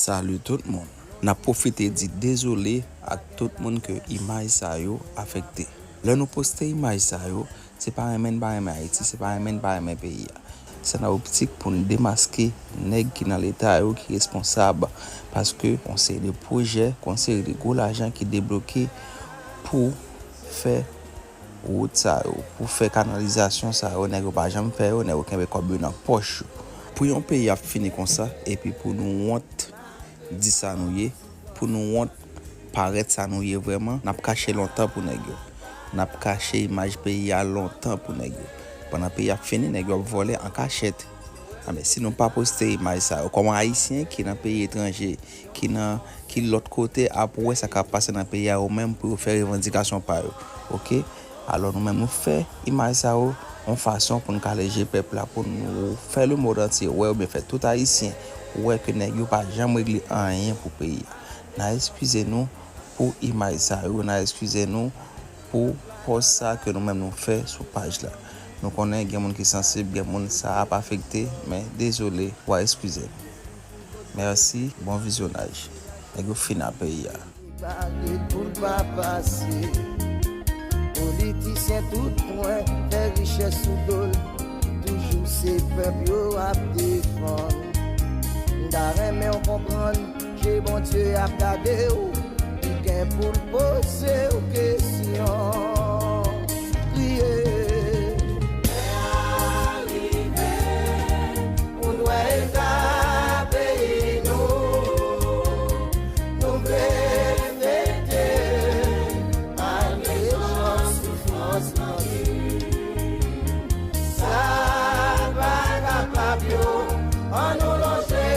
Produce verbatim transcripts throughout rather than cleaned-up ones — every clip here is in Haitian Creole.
Salut tout moun. N ap pwofite di dezole ak tout moun ke imaj sa yo afekte. Lè nou poste imaj sa yo, se pa renmen n pa renmen Ayiti, se pa renmen n pa renmen peyi a. Se nan optik pou n demaske nèg ki nan Leta yo ki responsab, paske yon seri de pwojè, yon seri de gwo lajan ki debloke pou fè wout sa yo, pou fè kanalizasyon sa yo, nèg yo pa janm fè yo, nèg yo kenbe kòb yo nan pòch yo. Pou yon peyi ap fini konsa, epi pou nou wont di sa nou ye, pou nou wont parèt sa nou ye vrèman, n ap kache lontan pou nèg yo. N ap kache imaj peyi a lontan pou nèg yo. Pandan peyi ap fini, nèg yo ap vòlè an kachèt. Anben, si nou pa poste imaj sa yo, kòman Ayisyen ki nan peyi etranje, ki nan, ki lòt kote ap wè sa k ap pase nan peyi a yo menm pou yo fè revandikasyon pa yo? Oke? Alò nou menm nou fè imaj sa yo yon fason pou n kale je pèp la, pou nou fè lemonn antye wè, oubyen fè tout Ayisyen wè ke nèg yo pa janm regle anyen pou peyi a. N a eskize nou pou imaj sa yo, n a eskize nou pou pòs sa ke nou menm nou fè sou paj la. Nou konnen gen moun ki sansib, gen moun sa ap afekte, men dezole, w a eskize nou. Mèsi, bon vizyonaj. Nèg yo fin a peyi a. Pale pou l pa pase. Politisyen tout pwen fè richès sou do l. Toujou se pèp yo ap defann. M ta renmen w konprann, je Bondye ap gade w. Li gen pou l poze w kesyon. Kriye. Lè a rive pou n wè eta peyi nou. Nou vle fete malgre jan soufrans mande. Sa pa kapab yo, ann nou lonje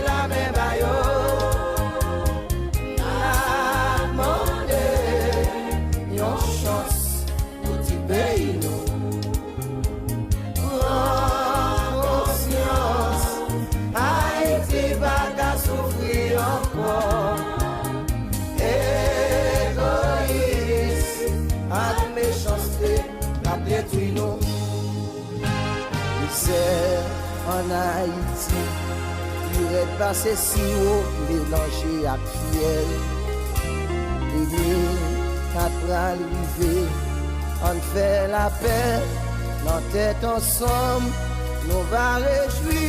lamen ba yo. N ap mande yon chans pou ti peyi nou. Pran konsyans, Ayiti pa ka soufri ankò. Egoyis ak mechanste k ap detwi nou. Mizè ann Ayiti pi rèd pase siwo melanje ak fyèl. Demi kat pral rive, ann fè lapè nan tèt ansanm, nou va rejwi.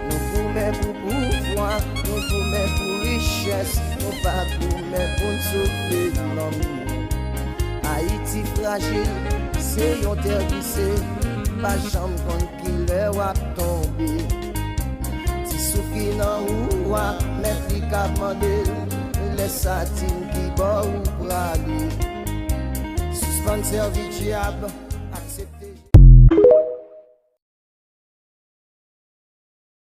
Nou goumen pou pouvwa, nou goumen pou richès, nou pa goumen pou n sove lanmou. Ayiti frajil, se yon tè glise, pa janm konn kilè w ap tonbe. Ti souf ki nan wou a, mèt li k ap mande l, lè sa di m kibò ou prale. Sispann sèvi dyab.